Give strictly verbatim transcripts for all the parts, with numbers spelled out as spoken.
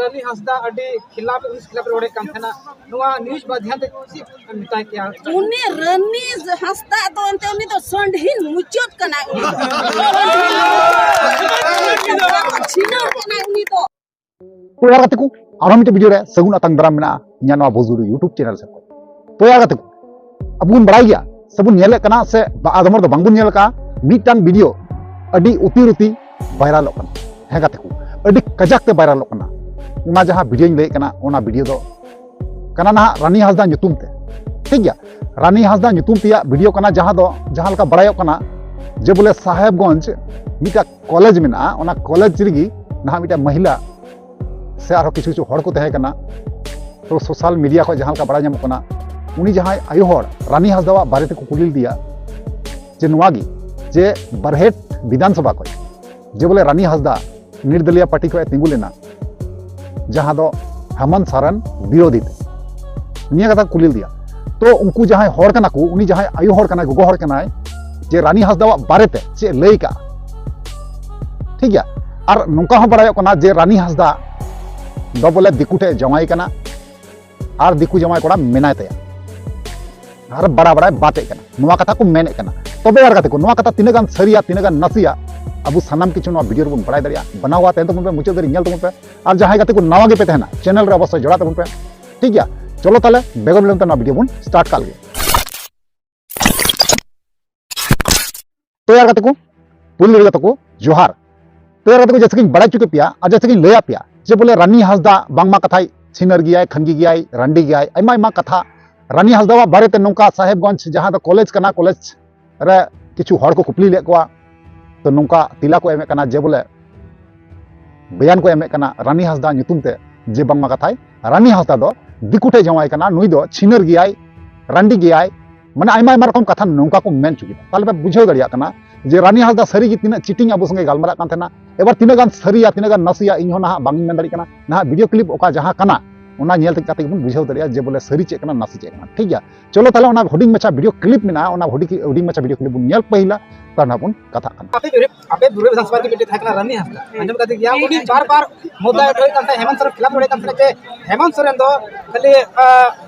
ᱨᱟᱱᱤ ᱦᱟᱸᱥᱫᱟ ᱟᱹᱰᱤ ᱠᱷᱤᱞᱟᱯ, ᱩᱱᱤ ᱠᱷᱤᱞᱟᱯ ᱨᱚᱲᱮᱫ ᱠᱟᱱ ᱛᱟᱦᱮᱱᱟ᱾ ᱱᱚᱣᱟ ᱱᱤᱭᱩᱡᱽ ᱢᱟᱫᱽᱫᱷᱚᱢ ᱛᱮ ᱪᱮᱫ ᱮᱢ ᱢᱮᱛᱟᱭ ᱠᱮᱭᱟ? ᱩᱱᱤ ᱨᱟᱱᱤ ᱦᱟᱸᱥᱫᱟ ᱫᱚ ᱮᱱᱛᱮ ᱩᱱᱤ ᱫᱚ ᱥᱚᱸᱰᱷᱤᱱ ᱢᱩᱪᱟᱹᱫ ᱠᱟᱱᱟᱭ᱾ ᱩᱱᱤ ᱫᱚ ᱪᱷᱤᱱᱟᱹᱨ ᱠᱟᱱᱟᱭ ᱩᱱᱤ ᱫᱚ᱾ ᱛᱚ ᱭᱟᱨ ᱜᱟᱛᱮ ᱠᱚ, ᱟᱨᱦᱚᱸ ᱢᱤᱫᱴᱮᱱ ᱵᱷᱤᱰᱤᱭᱳ ᱨᱮ ᱥᱟᱹᱜᱩᱱ ᱟᱛᱟᱝ ᱫᱟᱨᱟᱢ ᱢᱮᱱᱟᱜᱼᱟ ᱤᱧᱟᱹᱜ ᱱᱚᱣᱟ ᱵᱷᱳᱡᱽᱯᱩᱨᱤ YouTube ᱪᱮᱱᱮᱞ ᱥᱮᱫ ᱠᱷᱚᱱ᱾ ᱛᱚ ᱭᱟᱨ ᱜᱟᱛᱮ ᱠᱚ, ᱟᱵᱚ ᱵᱚᱱ ᱵᱟᱲᱟᱭ ᱜᱮᱭᱟ ᱥᱮᱵᱚᱱ ᱧᱮᱞᱮᱫ ᱠᱟᱱᱟ, ᱥᱮ ᱵᱟ-, ᱟᱫᱚᱢ ᱦᱚᱲ ᱫᱚ ᱵᱟᱝᱵᱚᱱ ᱧᱮᱞ ᱟᱠᱟᱫᱼᱟ, ᱢᱤᱫᱴᱟᱝ ᱵᱷᱤᱰᱤᱭᱳ ᱟᱹᱰᱤ ᱚᱛᱤᱨᱚᱛᱤ ᱵᱷᱟᱭᱨᱟᱞᱚᱜ ᱠᱟᱱᱟ᱾ ᱦᱮᱸ ᱜᱟᱛᱮ ᱠᱚ, ᱟᱹᱰᱤ ᱠᱟᱡᱟᱠ ᱛᱮ ᱵᱷᱟᱭᱨᱟᱞᱚᱜ ᱠᱟᱱᱟ᱾ ᱚᱱᱟ ᱡᱟᱦᱟᱸ ᱵᱷᱤᱰᱤᱭᱳᱧ ᱞᱟᱹᱭᱮᱫ ᱠᱟᱱᱟ, ᱚᱱᱟ ᱵᱷᱤᱰᱤᱭᱳ ᱫᱚ ᱠᱟᱱᱟ ᱱᱟᱦᱟᱜ ᱨᱟᱱᱤ ᱦᱟᱸᱥᱫᱟ ᱧᱩᱛᱩᱢ ᱛᱮ, ᱴᱷᱤᱠ ᱜᱮᱭᱟ? ᱨᱟᱱᱤ ᱦᱟᱸᱥᱫᱟ ᱧᱩᱛᱩᱢ ᱛᱮᱭᱟᱜ ᱵᱷᱤᱰᱤᱭᱳ ᱠᱟᱱᱟ, ᱡᱟᱦᱟᱸ ᱫᱚ, ᱡᱟᱦᱟᱸ ᱞᱮᱠᱟ ᱵᱟᱲᱟᱭᱚᱜ ᱠᱟᱱᱟ ᱡᱮ ᱵᱚᱞᱮ ᱥᱟᱦᱮᱵᱽᱜᱚᱸᱡᱽ ᱢᱤᱫᱴᱟᱝ ᱠᱚᱞᱮᱡᱽ ᱢᱮᱱᱟᱜᱼᱟ, ᱚᱱᱟ ᱠᱚᱞᱮᱡᱽ ᱨᱮᱜᱮ ᱱᱟᱦᱟᱜ ᱢᱤᱫᱴᱟᱝ ᱢᱚᱦᱤᱞᱟ ᱥᱮ ᱟᱨᱦᱚᱸ ᱠᱤᱪᱷᱩ ᱠᱤᱪᱷᱩ ᱦᱚᱲ ᱠᱚ ᱛᱟᱦᱮᱸ ᱠᱟᱱᱟ᱾ ᱛᱚ ᱥᱳᱥᱟᱞ ᱢᱤᱰᱤᱭᱟ ᱠᱷᱚᱱ ᱡᱟᱦᱟᱸ ᱞᱮᱠᱟ ᱵᱟᱲᱟᱭ ᱧᱟᱢᱚᱜ ᱠᱟᱱᱟ, ᱩᱱᱤ ᱡᱟᱦᱟᱸᱭ ᱟᱭᱳ ᱦᱚᱲ ᱨᱟᱱᱤ ᱦᱟᱸᱥᱫᱟᱣᱟᱜ ᱵᱟᱨᱮ ᱛᱮᱠᱚ ᱠᱩᱞᱤ ᱞᱮᱫᱮᱭᱟ ᱡᱮ ᱱᱚᱣᱟ ᱜᱮ, ᱡᱮ ᱵᱟᱨᱦᱮᱴ ᱵᱤᱫᱷᱟᱱ ᱥᱚᱵᱷᱟ ᱠᱷᱚᱱ ᱡᱮ ᱵᱚᱞᱮ ᱨᱟᱱᱤ ᱦᱟᱸᱥᱫᱟ ᱱᱤᱨᱫᱚᱞᱤᱭᱟ ᱯᱟᱨᱴᱤ ᱠᱷᱚᱱ ᱮ ᱛᱤᱸᱜᱩ ᱞᱮᱱᱟ, ᱡᱟᱦᱟᱸ ᱫᱚ ᱦᱮᱢᱚᱱᱛ ᱥᱚᱨᱮᱱ ᱵᱤᱨᱳᱫᱷᱤ ᱛᱮ, ᱱᱤᱭᱟᱹ ᱠᱟᱛᱷᱟ ᱠᱚ ᱠᱩᱞᱤ ᱞᱮᱫᱮᱭᱟ᱾ ᱛᱚ ᱩᱱᱠᱩ ᱡᱟᱦᱟᱸᱭ ᱦᱚᱲ ᱠᱟᱱᱟ ᱠᱚ, ᱩᱱᱤ ᱡᱟᱦᱟᱸᱭ ᱟᱭᱳ ᱦᱚᱲ ᱠᱟᱱᱟᱭ, ᱜᱚᱜᱚ ᱦᱚᱲ ᱠᱟᱱᱟᱭ, ᱡᱮ ᱨᱟᱱᱤ ᱦᱟᱸᱥᱫᱟᱣᱟᱜ ᱵᱟᱨᱮᱛᱮ ᱪᱮᱫ ᱞᱟᱹᱭ ᱠᱟᱜᱼᱟ, ᱴᱷᱤᱠ ᱜᱮᱭᱟ? ᱟᱨ ᱱᱚᱝᱠᱟ ᱦᱚᱸ ᱵᱟᱲᱟᱭᱚᱜ ᱠᱟᱱᱟ ᱡᱮ ᱨᱟᱱᱤ ᱦᱟᱸᱥᱫᱟ ᱫᱚ ᱵᱚᱞᱮ ᱫᱤᱠᱩ ᱴᱷᱮᱡ ᱡᱟᱶᱟᱭ ᱠᱟᱱᱟ ᱟᱨ ᱫᱤᱠᱩ ᱡᱟᱶᱟᱭ ᱠᱚᱲᱟ ᱢᱮᱱᱟᱭ ᱛᱟᱭᱟ᱾ ᱟᱨ ᱵᱟᱲᱟ ᱵᱟᱲᱟᱭ ᱵᱟᱛᱮᱜ ᱠᱟᱱᱟ, ᱱᱚᱣᱟ ᱠᱟᱛᱷᱟ ᱠᱚ ᱢᱮᱱᱮᱫ ᱠᱟᱱᱟ᱾ ᱛᱚᱵᱮ ᱟᱨ ᱜᱟᱛᱮ ᱠᱚ, ᱱᱚᱣᱟ ᱠᱟᱛᱷᱟ ᱛᱤᱱᱟᱹᱜ ᱜᱟᱱ ᱥᱟᱹᱨᱤᱭᱟ, ᱛᱤᱱᱟᱹᱜ ᱜᱟᱱ ᱱᱟᱥᱮᱭᱟ, ᱟᱵᱚ ᱥᱟᱱᱟᱢ ᱠᱤᱪᱷᱩ ᱱᱚᱣᱟ ᱵᱷᱤᱰᱤᱭᱳ ᱨᱮᱵᱚᱱ ᱵᱟᱲᱟᱭ ᱫᱟᱲᱮᱭᱟᱜᱼᱟ᱾ ᱵᱮᱱᱟᱣ ᱠᱟᱛᱮ ᱛᱟᱵᱚᱱ ᱯᱮ, ᱢᱩᱪᱟᱹᱫ ᱫᱷᱟᱹᱨᱤᱡ ᱧᱮᱞ ᱛᱟᱵᱚᱱ ᱯᱮ᱾ ᱟᱨ ᱡᱟᱦᱟᱸᱭ ᱜᱟᱛᱮ ᱠᱚ ᱱᱟᱣᱟ ᱜᱮᱯᱮ ᱛᱟᱦᱮᱱᱟ, ᱪᱮᱱᱮᱞ ᱨᱮ ᱚᱵᱚᱥᱥᱳᱭ ᱡᱚᱲᱟᱣ ᱛᱟᱵᱚᱱ ᱯᱮ, ᱴᱷᱤᱠ ᱜᱮᱭᱟ? ᱪᱚᱞᱚ ᱛᱟᱦᱞᱮ ᱵᱮᱜᱚᱨ ᱵᱤᱞᱚᱢ ᱛᱮ ᱱᱚᱣᱟ ᱵᱷᱤᱰᱤᱭᱳ ᱵᱚᱱ ᱥᱴᱟᱨᱴ ᱠᱟᱜ ᱞᱮᱜᱮ᱾ ᱛᱚ ᱭᱟᱨ ᱜᱟᱛᱮ ᱠᱚ, ᱯᱩᱭᱞᱩ ᱨᱮ ᱜᱟᱛᱮ ᱠᱚ ᱡᱚᱦᱟᱨ᱾ ᱛᱚ ᱭᱟᱨ ᱜᱟᱛᱮ ᱠᱚ, ᱡᱮᱭᱥᱮ ᱠᱤᱧ ᱵᱟᱲᱟᱭ ᱦᱚᱪᱚ ᱠᱮᱫ ᱯᱮᱭᱟ ᱟᱨ ᱡᱮᱭᱥᱮ ᱠᱤᱧ ᱞᱟᱹᱭᱟᱫ ᱯᱮᱭᱟ ᱡᱮ ᱵᱚᱞᱮ ᱨᱟᱱᱤ ᱦᱟᱸᱥᱫᱟ ᱵᱟᱝᱢᱟ ᱠᱟᱛᱷᱟᱭ ᱪᱷᱤᱱᱟᱹᱨ ᱜᱮᱭᱟᱭ, ᱠᱷᱟᱱᱜᱤ ᱜᱮᱭᱟᱭ, ᱨᱟᱱᱰᱤ ᱜᱮᱭᱟᱭ, ᱟᱭᱢᱟ ᱟᱭᱢᱟ ᱠᱟᱛᱷᱟ ᱨᱟᱱᱤ ᱦᱟᱸᱥᱫᱟᱣᱟᱜ ᱵᱟᱨᱮᱛᱮ ᱱᱚᱝᱠᱟ ᱥᱟᱦᱮᱵᱽᱜᱚᱸᱡᱽ ᱡᱟᱦᱟᱸ ᱫᱚ ᱠᱚᱞᱮᱡᱽ ᱠᱟᱱᱟ, ᱠᱚᱞᱮᱡᱽ ᱨᱮ ᱠᱤᱪᱷᱩ ᱦᱚᱲ ᱠᱚ ᱠᱩᱯᱞᱤ ᱞᱮᱫ ᱠᱚᱣᱟ᱾ ᱛᱚ ᱱᱚᱝᱠᱟ ᱛᱮᱞᱟ ᱠᱚ ᱮᱢᱮᱫ ᱠᱟᱱᱟ ᱡᱮ ᱵᱚᱞᱮ ᱵᱮᱭᱟᱱ ᱠᱚ ᱮᱢᱮᱫ ᱠᱟᱱᱟ ᱨᱟᱱᱤ ᱦᱟᱸᱥᱫᱟ ᱧᱩᱛᱩᱢ ᱛᱮ, ᱡᱮ ᱵᱟᱝᱢᱟ ᱠᱟᱛᱷᱟᱭ ᱨᱟᱱᱤ ᱦᱟᱸᱥᱫᱟ ᱫᱚ ᱫᱤᱠᱩ ᱴᱷᱮᱡ ᱡᱟᱶᱟᱭ ᱠᱟᱱᱟ, ᱱᱩᱭ ᱫᱚ ᱪᱷᱤᱱᱟᱹᱨ ᱜᱮᱭᱟᱭ, ᱨᱟᱱᱰᱤ ᱜᱮᱭᱟᱭ, ᱢᱟᱱᱮ ᱟᱭᱢᱟ ᱟᱭᱢᱟ ᱨᱚᱠᱚᱢ ᱠᱟᱛᱷᱟ ᱱᱚᱝᱠᱟ ᱠᱚ ᱢᱮᱱ ᱦᱚᱪᱚ ᱠᱮᱫᱟ᱾ ᱛᱟᱦᱞᱮ ᱯᱮ ᱵᱩᱡᱷᱟᱹᱣ ᱫᱟᱲᱮᱭᱟᱜ ᱠᱟᱱᱟ ᱡᱮ ᱨᱟᱱᱤ ᱦᱟᱸᱥᱫᱟ ᱥᱟᱹᱨᱤ ᱜᱮ ᱛᱤᱱᱟᱹᱜ ᱪᱤᱴᱤᱝ ᱟᱵᱚ ᱥᱚᱸᱜᱮ ᱜᱟᱞᱢᱟᱨᱟᱜ ᱠᱟᱱ ᱛᱟᱦᱮᱱᱟ᱾ ᱮᱵᱟᱨ ᱛᱤᱱᱟᱹᱜ ᱜᱟᱱ ᱥᱟᱹᱨᱤᱭᱟ, ᱛᱤᱱᱟᱹᱜ ᱜᱟᱱ ᱱᱟᱥᱮᱭᱟ, ᱤᱧ ᱦᱚᱸ ᱱᱟᱦᱟᱜ ᱵᱟᱝ ᱤᱧ ᱢᱮᱱ ᱫᱟᱲᱮᱭᱟᱜ ᱠᱟᱱᱟ᱾ ᱱᱟᱦᱟᱜ ᱵᱷᱤᱰᱤᱭᱳ ᱠᱞᱤᱯ ᱚᱠᱟ ᱡᱟᱦᱟᱸ ᱠᱟᱱᱟ, ᱚᱱᱟ ᱧᱮᱞ ᱠᱟᱛᱮ ᱜᱮᱵᱚᱱ ᱵᱩᱡᱷᱟᱹᱣ ᱫᱟᱲᱮᱭᱟᱜᱼᱟ ᱡᱮ ᱵᱚᱞᱮ ᱥᱟᱹᱨᱤ ᱪᱮᱫ ᱠᱟᱱᱟ, ᱱᱟᱥᱮ ᱪᱮᱫ ᱠᱟᱱᱟ, ᱴᱷᱤᱠ ᱜᱮᱭᱟ? ᱪᱚᱞᱚ ᱛᱟᱦᱞᱮ ᱚᱱᱟ ᱦᱩᱰᱤᱧ ᱢᱟᱪᱷᱟ ᱵᱷᱤᱰᱤᱭᱳ ᱠᱞᱤᱯ ᱢᱮᱱᱟᱜᱼᱟ, ᱚᱱᱟ ᱦᱩᱰᱤᱧ, ᱦᱩᱰᱤᱧ ᱢᱟᱪᱷᱟ ᱵᱷᱤᱰᱤᱭᱳ ᱠᱞᱤᱯ ᱵᱚᱱ ᱧᱮᱞ ᱯᱟᱹᱦᱤᱞᱟ᱾ ᱛᱟᱨ ᱱᱟᱦᱟᱜ ᱵᱚᱱ ᱠᱟᱛᱷᱟᱜ ᱠᱟᱱᱟ᱾ ᱟᱯᱮ ᱵᱤᱨᱩᱫᱷ, ᱟᱯᱮ ᱵᱤᱨᱩᱫᱷ ᱵᱤᱫᱷᱟᱱ ᱥᱚᱵᱷᱟ ᱨᱮ ᱢᱤᱫᱴᱮᱱ ᱛᱟᱦᱮᱸ ᱠᱟᱱᱟ ᱨᱟᱱᱤ ᱦᱟᱸᱥᱫᱟ, ᱟᱸᱡᱚᱢ ᱠᱟᱛᱮ ᱜᱮᱭᱟ, ᱩᱱᱤ ᱵᱟᱨ ᱵᱟᱨ ᱢᱩᱫᱽᱫᱟ ᱮ ᱫᱚᱦᱚᱭᱮᱫ ᱠᱟᱱ ᱛᱟᱦᱮᱸᱫ, ᱦᱮᱢᱚᱱᱛ ᱥᱚᱨᱮᱱ ᱠᱷᱮᱞᱟᱯ ᱨᱚᱲᱮᱫ ᱠᱟᱱ ᱛᱟᱦᱮᱸᱫ ᱡᱮ ᱦᱮᱢᱚᱱᱛ ᱥᱚᱨᱮᱱ ᱫᱚ ᱠᱷᱟᱹᱞᱤ, ᱟ,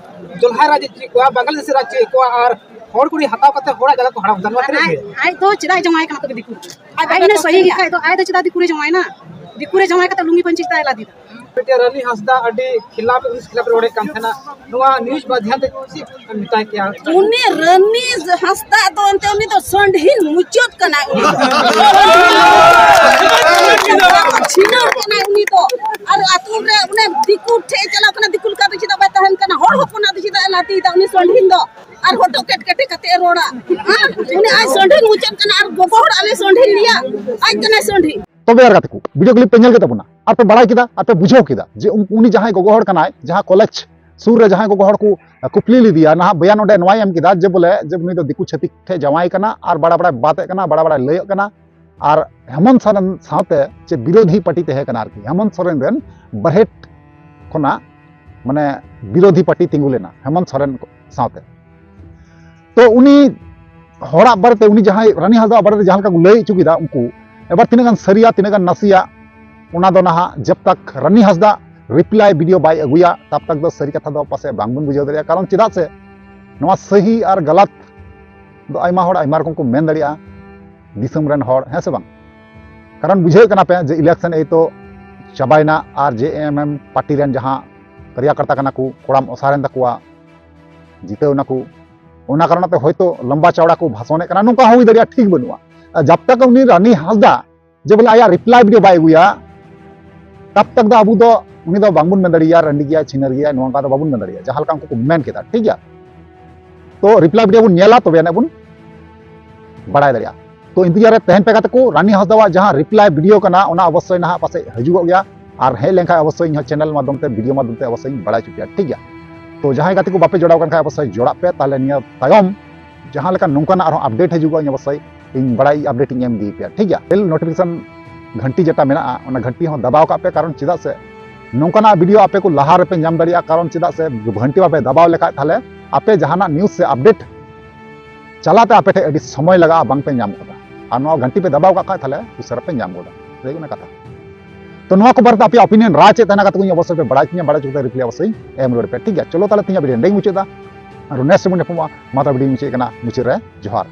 ᱡᱚᱞᱦᱟ ᱨᱟᱡᱽ ᱪᱮᱫ ᱠᱚᱣᱟ, ᱵᱟᱝᱞᱟᱫᱮᱥᱤ ᱨᱟᱡᱽ ᱪᱮᱫ ᱠᱚᱣᱟ, ᱟᱨ ᱦᱚᱲ ᱠᱩᱲᱤ ᱦᱟᱛᱟᱣ ᱠᱟᱛᱮ ᱦᱚᱲᱟᱜ ᱡᱟᱭᱜᱟ ᱠᱚ ᱦᱟᱲᱟᱯ ᱮᱫᱟ, ᱱᱚᱣᱟ ᱛᱤᱱᱟᱹᱜ ᱟᱡ, ᱥᱟᱹᱨᱤ? ᱟᱡ ᱫᱚ ᱪᱮᱫᱟᱜ ᱮ ᱡᱟᱶᱟᱭ ᱠᱟᱱᱟ ᱛᱚᱵᱮ ᱫᱤᱠᱩ? ᱟᱡ ᱟᱡ ᱦᱩᱱᱟᱹᱝ ᱥᱟᱹᱦᱤ ᱜᱮ ᱠᱷᱟᱡ ᱫᱚ, ᱟᱡ ᱫᱚ ᱪᱮᱫᱟᱜ ᱫᱤᱠᱩ ᱨᱮ ᱡᱟᱶᱟᱭ ᱮᱱᱟ? ᱫᱤᱠᱩ ᱨᱮ ᱡᱟᱶᱟᱭ ᱠᱟᱛᱮ ᱞᱩᱝᱜᱤ ᱯᱟᱹᱧᱪᱤ ᱪᱮᱫᱟᱜ ᱮ ᱞᱟᱫᱮ ᱮᱫᱟ? ᱢᱤᱫᱴᱮᱱ ᱨᱟᱱᱤ ᱦᱟᱸᱥᱫᱟ ᱟᱹᱰᱤ ᱠᱷᱤᱞᱟᱯ, ᱩᱱᱤ ᱠᱷᱤᱞᱟᱯ ᱨᱚᱲᱮᱫ ᱠᱟᱱ ᱛᱟᱦᱮᱱᱟ, ᱱᱚᱣᱟ ᱱᱤᱭᱩᱡᱽ ᱢᱟᱫᱽᱫᱷᱚᱢ ᱛᱮ ᱪᱮᱫ ᱮᱢ ᱢᱮᱛᱟᱭ ᱠᱮᱭᱟ? ᱩᱱᱤ ᱨᱟᱱᱤ ᱦᱟᱸᱥᱫᱟ ᱫᱚ ᱮᱱᱛᱮ ᱩᱱᱤ ᱫᱚ ᱥᱚᱸᱰᱷᱤᱱ ᱢᱩᱪᱟᱹᱫ ᱠᱟᱱᱟᱭ ᱩᱱᱤ ᱫᱚ᱾ ᱪᱷᱤᱱᱟᱹᱨ ᱠᱟᱱᱟᱭ ᱩᱱᱤ ᱫᱚ᱾ ᱟᱨ ᱟᱹᱛᱩ ᱨᱮ ᱚᱱᱮ ᱫᱤᱠᱩ ᱴᱷᱮᱡ ᱮ ᱪᱟᱞᱟᱣ ᱠᱟᱱᱟ, ᱫᱤᱠᱩ ᱞᱮᱠᱟ ᱫᱚ ᱪᱮᱫᱟᱜ ᱵᱟᱭ ᱛᱟᱦᱮᱱ ᱠᱟᱱᱟ? ᱦᱚᱲ ᱦᱚᱯᱚᱱᱟᱜ ᱫᱚ ᱪᱮᱫᱟᱜ ᱮ ᱞᱟᱹᱴᱤᱭᱮᱫᱟ ᱩᱱᱤ ᱥᱚᱸᱰᱷᱤᱱ ᱫᱚ? ᱟᱨ ᱦᱚᱴᱚᱜ ᱠᱮᱴ ᱠᱮᱴᱮ ᱠᱟᱛᱮ ᱮ ᱨᱚᱲᱟ᱾ ᱟᱨ ᱩᱱᱤ ᱟᱡ ᱥᱚᱸᱰᱷᱤᱱ ᱢᱩᱪᱟᱹᱫ ᱠᱟᱱᱟ ᱟᱨ ᱜᱚᱜᱚ ᱦᱚᱲ ᱟᱞᱮ ᱥᱚᱸᱰᱷᱤᱱ ᱞᱮᱭᱟ, ᱟᱡ ᱠᱟᱱᱟᱭ ᱥᱚᱸᱰᱷᱤ᱾ ᱛᱚᱵᱮ ᱟᱨ ᱜᱟᱛᱮ ᱠᱚ, ᱵᱷᱤᱰᱤᱭᱳ ᱠᱞᱤᱯ ᱯᱮ ᱧᱮᱞ ᱠᱮᱫ ᱛᱟᱵᱚᱱᱟ ᱟᱨ ᱯᱮ ᱵᱟᱲᱟᱭ ᱠᱮᱫᱟ ᱟᱨ ᱯᱮ ᱵᱩᱡᱷᱟᱹᱣ ᱠᱮᱫᱟ ᱡᱮ ᱩᱱ-, ᱩᱱᱤ ᱡᱟᱦᱟᱸᱭ ᱜᱚᱜᱚ ᱦᱚᱲ ᱠᱟᱱᱟᱭ, ᱡᱟᱦᱟᱸ ᱠᱚᱞᱮᱡᱽ ᱥᱩᱨ ᱨᱮ ᱡᱟᱦᱟᱸᱭ ᱜᱚᱜᱚ ᱦᱚᱲ ᱠᱚ ᱠᱩᱯᱞᱤ ᱞᱮᱫᱮᱭᱟ, ᱱᱟᱦᱟᱜ ᱵᱚᱭᱟᱱ ᱚᱸᱰᱮ ᱱᱚᱣᱟᱭ ᱮᱢ ᱠᱮᱫᱟ ᱡᱮ ᱵᱚᱞᱮ ᱡᱮ ᱩᱱᱤ ᱫᱚ ᱫᱤᱠᱩ ᱪᱷᱟᱹᱛᱤᱠ ᱴᱷᱮᱡ ᱡᱟᱶᱟᱭ ᱠᱟᱱᱟ ᱟᱨ ᱵᱟᱲᱟ ᱵᱟᱲᱟᱭ ᱵᱟᱛᱮᱜ ᱠᱟᱱᱟ, ᱵᱟᱲᱟ ᱵᱟᱲᱟᱭ ᱞᱟᱹᱭᱚᱜ ᱠᱟᱱᱟ᱾ ᱟᱨ ᱦᱮᱢᱚᱱᱛ ᱥᱚᱨᱮᱱ ᱥᱟᱶᱛᱮ ᱪᱮ ᱵᱤᱨᱳᱫᱷᱤ ᱯᱟᱨᱴᱤ ᱛᱟᱦᱮᱸ ᱠᱟᱱᱟ ᱟᱨᱠᱤ, ᱦᱮᱢᱚᱱᱛ ᱥᱚᱨᱮᱱ ᱨᱮᱱ ᱵᱟᱨᱦᱮᱴ ᱠᱷᱚᱱᱟᱜ ᱢᱟᱱᱮ ᱵᱤᱨᱳᱫᱷᱤ ᱯᱟᱨᱴᱤ ᱛᱤᱸᱜᱩ ᱞᱮᱱᱟ ᱦᱮᱢᱚᱱᱛ ᱥᱚᱨᱮᱱ ᱠᱚ ᱥᱟᱶᱛᱮ᱾ ᱛᱚ ᱩᱱᱤ ᱦᱚᱲᱟᱜ ᱵᱟᱨᱮᱛᱮ, ᱩᱱᱤ ᱡᱟᱦᱟᱸᱭ ᱨᱟᱱᱤ ᱦᱟᱸᱥᱫᱟ ᱵᱟᱨᱮᱛᱮ ᱡᱟᱦᱟᱸ ᱞᱮᱠᱟ ᱠᱚ ᱞᱟᱹᱭ ᱦᱚᱪᱚ ᱠᱮᱫᱟ ᱩᱱᱠᱩ, ᱮᱵᱟᱨ ᱛᱤᱱᱟᱹᱜ ᱜᱟᱱ ᱥᱟᱹᱨᱤᱭᱟ ᱛᱤᱱᱟᱹᱜ ᱜᱟᱱ ᱱᱟᱥᱮᱭᱟ, ᱚᱱᱟ ᱫᱚ ᱱᱟᱦᱟᱜ ᱡᱟᱵ ᱛᱟᱠ ᱨᱟᱱᱤ ᱦᱟᱸᱥᱫᱟ ᱨᱤᱯᱞᱟᱭ ᱵᱷᱤᱰᱤᱭᱳ ᱵᱟᱭ ᱟᱹᱜᱩᱭᱟ ᱛᱟᱵ ᱛᱟᱠ ᱫᱚ ᱥᱟᱹᱨᱤ ᱠᱟᱛᱷᱟ ᱫᱚ ᱯᱟᱥᱮᱡ ᱵᱟᱝᱵᱚᱱ ᱵᱩᱡᱷᱟᱹᱣ ᱫᱟᱲᱮᱭᱟᱜᱼᱟ᱾ ᱠᱟᱨᱚᱱ ᱪᱮᱫᱟᱜ ᱥᱮ ᱱᱚᱣᱟ ᱥᱟᱹᱦᱤ ᱟᱨ ᱜᱟᱞᱟᱛ ᱫᱚ ᱟᱭᱢᱟ ᱦᱚᱲ ᱟᱭᱢᱟ ᱨᱚᱠᱚᱢ ᱠᱚ ᱢᱮᱱ ᱫᱟᱲᱮᱭᱟᱜᱼᱟ, ᱫᱤᱥᱚᱢ ᱨᱮᱱ ᱦᱚᱲ, ᱦᱮᱸ ᱥᱮ ᱵᱟᱝ? ᱠᱟᱨᱚᱱ ᱵᱩᱡᱷᱟᱹᱣ ᱠᱟᱱᱟ ᱯᱮ ᱡᱮ ᱤᱞᱮᱠᱥᱚᱱ ᱮᱭ ᱛᱚ ᱪᱟᱵᱟᱭᱮᱱᱟ ᱟᱨ ᱡᱮ ᱮᱢ ᱮᱢ ᱯᱟᱨᱴᱤ ᱨᱮᱱ ᱡᱟᱦᱟᱸ ᱠᱟᱨᱭᱟᱠᱚᱨᱛᱟ ᱠᱟᱱᱟ ᱠᱚ, ᱠᱚᱲᱟᱢ ᱚᱥᱟᱨᱮᱱ ᱛᱟᱠᱚᱣᱟ, ᱡᱤᱛᱟᱹᱣ ᱱᱟᱠᱚ, ᱚᱱᱟ ᱠᱟᱨᱚᱱ ᱛᱮ ᱦᱚᱭᱛᱳ ᱞᱚᱢᱵᱟ ᱪᱟᱣᱲᱟ ᱠᱚ ᱵᱷᱟᱥᱚᱱᱮᱫ ᱠᱟᱱᱟ, ᱱᱚᱝᱠᱟ ᱦᱩᱭ ᱫᱟᱲᱮᱭᱟᱜᱼᱟ, ᱴᱷᱤᱠ ᱵᱟᱹᱱᱩᱜᱼᱟ᱾ ᱟᱨ ᱡᱟᱵ ᱛᱟᱠ ᱩᱱᱤ ᱨᱟᱱᱤ ᱦᱟᱸᱥᱫᱟ ᱡᱮ ᱵᱚᱞᱮ ᱟᱭᱟᱜ ᱨᱤᱯᱞᱟᱭ ᱵᱷᱤᱰᱤᱭᱳ ᱵᱟᱭ ᱟᱹᱜᱩᱭᱟ, ᱛᱟᱵ ᱛᱟᱠ ᱫᱚ ᱟᱵᱚ ᱫᱚ ᱩᱱᱤ ᱫᱚ ᱵᱟᱝᱵᱚᱱ ᱢᱮᱱ ᱫᱟᱲᱮᱭᱟᱜᱼᱟ ᱨᱟᱺᱰᱤ ᱜᱮᱭᱟᱭ, ᱪᱷᱤᱱᱟᱹᱨ ᱜᱮᱭᱟᱭ, ᱱᱚᱝᱠᱟ ᱫᱚ ᱵᱟᱵᱚᱱ ᱢᱮᱱ ᱫᱟᱲᱮᱭᱟᱜᱼᱟ, ᱡᱟᱦᱟᱸ ᱞᱮᱠᱟ ᱩᱱᱠᱩ ᱠᱚ ᱢᱮᱱ ᱠᱮᱫᱟ, ᱴᱷᱤᱠ ᱜᱮᱭᱟ᱾ ᱛᱚ ᱨᱤᱯᱞᱟᱭ ᱵᱷᱤᱰᱤᱭᱳ ᱵᱚᱱ ᱧᱮᱞᱟ, ᱛᱚᱵᱮ ᱟᱹᱱᱤᱡ ᱵᱚᱱ ᱵᱟᱲᱟᱭ ᱫᱟᱲᱮᱭᱟᱜᱼᱟ᱾ ᱛᱚ ᱤᱱᱛᱮᱡᱟᱨ ᱨᱮ ᱛᱟᱦᱮᱱ ᱯᱮ ᱜᱟᱛᱮ ᱠᱚ, ᱨᱟᱱᱤ ᱦᱟᱸᱥᱫᱟᱣᱟᱜ ᱡᱟᱦᱟᱸ ᱨᱤᱯᱞᱟᱭ ᱵᱷᱤᱰᱤᱭᱳ ᱠᱟᱱᱟ, ᱚᱱᱟ ᱚᱵᱚᱥᱥᱳᱭ ᱱᱟᱦᱟᱜ ᱯᱟᱥᱮᱡ ᱦᱤᱡᱩᱜᱚᱜ ᱜᱮᱭᱟ, ᱟᱨ ᱦᱮᱡ ᱞᱮᱱᱠᱷᱟᱱ ᱚᱵᱚᱥᱥᱳᱭ ᱤᱧ ᱦᱚᱸ ᱪᱮᱱᱮᱞ ᱢᱟᱫᱽᱫᱷᱚᱢ ᱛᱮ, ᱵᱷᱤᱰᱤᱭᱳ ᱢᱟᱫᱽᱫᱷᱚᱢ ᱛᱮ ᱚᱵᱚᱥᱥᱳᱭ ᱤᱧ ᱵᱟᱲᱟᱭ ᱦᱚᱪᱚ ᱯᱮᱭᱟ, ᱴᱷᱤᱠ ᱜᱮᱭᱟ᱾ ᱛᱚ ᱡᱟᱦᱟᱸᱭ ᱜᱟᱛᱮ ᱠᱚ ᱵᱟᱯᱮ ᱡᱚᱲᱟᱣ ᱟᱠᱟᱱ ᱠᱷᱟᱡ ᱚᱵᱚᱥᱥᱳᱭ ᱡᱚᱲᱟᱜ ᱯᱮ, ᱛᱟᱦᱞᱮ ᱱᱤᱭᱟᱹ ᱛᱟᱭᱚᱢ ᱡᱟᱦᱟᱸ ᱞᱮᱠᱟ ᱱᱚᱝᱠᱟᱱᱟᱜ ᱟᱨᱦᱚᱸ ᱟᱯᱰᱮᱴ ᱦᱤᱡᱩᱜᱚᱜᱼᱟ, ᱤᱧ ᱚᱵᱚᱥᱥᱳᱭ ᱤᱧ ᱵᱟᱲᱟᱭ ᱟᱯᱰᱮᱴ ᱤᱧ ᱮᱢ ᱤᱫᱤ ᱯᱮᱭᱟ, ᱴᱷᱤᱠ ᱜᱮᱭᱟ᱾ ᱵᱮᱞ ᱱᱳᱴᱤᱯᱷᱤᱠᱮᱥᱚᱱ ᱜᱷᱟᱱᱴᱤ ᱡᱮᱴᱟ ᱢᱮᱱᱟᱜᱼᱟ, ᱚᱱᱟ ᱜᱷᱟᱱᱴᱤ ᱦᱚᱸ ᱫᱟᱵᱟᱣ ᱠᱟᱜ ᱯᱮ, ᱠᱟᱨᱚᱱ ᱪᱮᱫᱟᱜ ᱥᱮ ᱱᱚᱝᱠᱟᱱᱟᱜ ᱵᱷᱤᱰᱤᱭᱳ ᱟᱯᱮ ᱠᱚ ᱞᱟᱦᱟ ᱨᱮᱯᱮ ᱧᱟᱢ ᱫᱟᱲᱮᱭᱟᱜᱼᱟ᱾ ᱠᱟᱨᱚᱱ ᱪᱮᱫᱟᱜ ᱥᱮ ᱜᱷᱟᱱᱴᱤ ᱵᱟᱯᱮ ᱫᱟᱵᱟᱣ ᱞᱮᱠᱷᱟᱡ ᱛᱟᱦᱞᱮ ᱟᱯᱮ ᱡᱟᱦᱟᱱᱟᱜ ᱱᱤᱭᱩᱡᱽ ᱥᱮ ᱟᱯᱰᱮᱴ ᱪᱟᱞᱟᱛᱮ ᱟᱯᱮ ᱴᱷᱮᱡ ᱟᱹᱰᱤ ᱥᱚᱢᱚᱭ ᱞᱟᱜᱟᱜᱼᱟ, ᱵᱟᱝᱯᱮ ᱧᱟᱢ ᱠᱟᱫᱟ᱾ ᱟᱨ ᱱᱚᱣᱟ ᱜᱷᱟᱱᱴᱤ ᱯᱮ ᱫᱟᱵᱟᱣ ᱠᱟᱜ ᱠᱷᱟᱡ ᱛᱟᱦᱞᱮ ᱩᱥᱟᱹᱨᱟ ᱯᱮ ᱧᱟᱢ ᱜᱚᱫᱟ᱾ ᱞᱟᱹᱭ ᱠᱟᱱᱟ ᱠᱟᱛᱷᱟ᱾ ᱛᱚ ᱱᱚᱣᱟ ᱠᱚ ᱵᱟᱨᱮᱛᱮ ᱟᱯᱮᱭᱟᱜ ᱚᱯᱤᱱᱤᱭᱚᱱ ᱨᱟᱭ ᱪᱮᱫ ᱛᱟᱦᱮᱱᱟ ᱠᱟᱛᱷᱟ ᱠᱚ ᱚᱵᱚᱥᱥᱳᱭ ᱯᱮ ᱵᱟᱲᱟᱭ ᱦᱚᱪᱚᱧᱟ, ᱵᱟᱲᱟᱭ ᱦᱚᱪᱚ ᱠᱟᱛᱮ ᱨᱤᱯᱞᱟᱭ ᱚᱵᱚᱥᱥᱳᱭ ᱮᱢ ᱨᱩᱣᱟᱹᱲ ᱯᱮ, ᱴᱷᱤᱠ ᱜᱮᱭᱟ? ᱪᱚᱞᱚ ᱛᱟᱦᱞᱮ ᱛᱮᱦᱮᱧᱟᱜ ᱵᱷᱤᱰᱤᱭᱳ ᱱᱚᱸᱰᱮᱧ ᱢᱩᱪᱟᱹᱫᱟ, ᱟᱨ ᱱᱮᱠᱥᱴ ᱵᱚᱱ ᱧᱟᱯᱟᱢᱚᱜᱼᱟ᱾ ᱢᱟ ᱛᱟᱦᱞᱮ ᱵᱷᱤᱰᱤᱭᱳᱧ ᱢᱩᱪᱟᱹᱫ ᱠᱟᱱᱟ, ᱢᱩᱪᱟᱹᱫ ᱨᱮ ᱡᱚᱦᱟᱨ᱾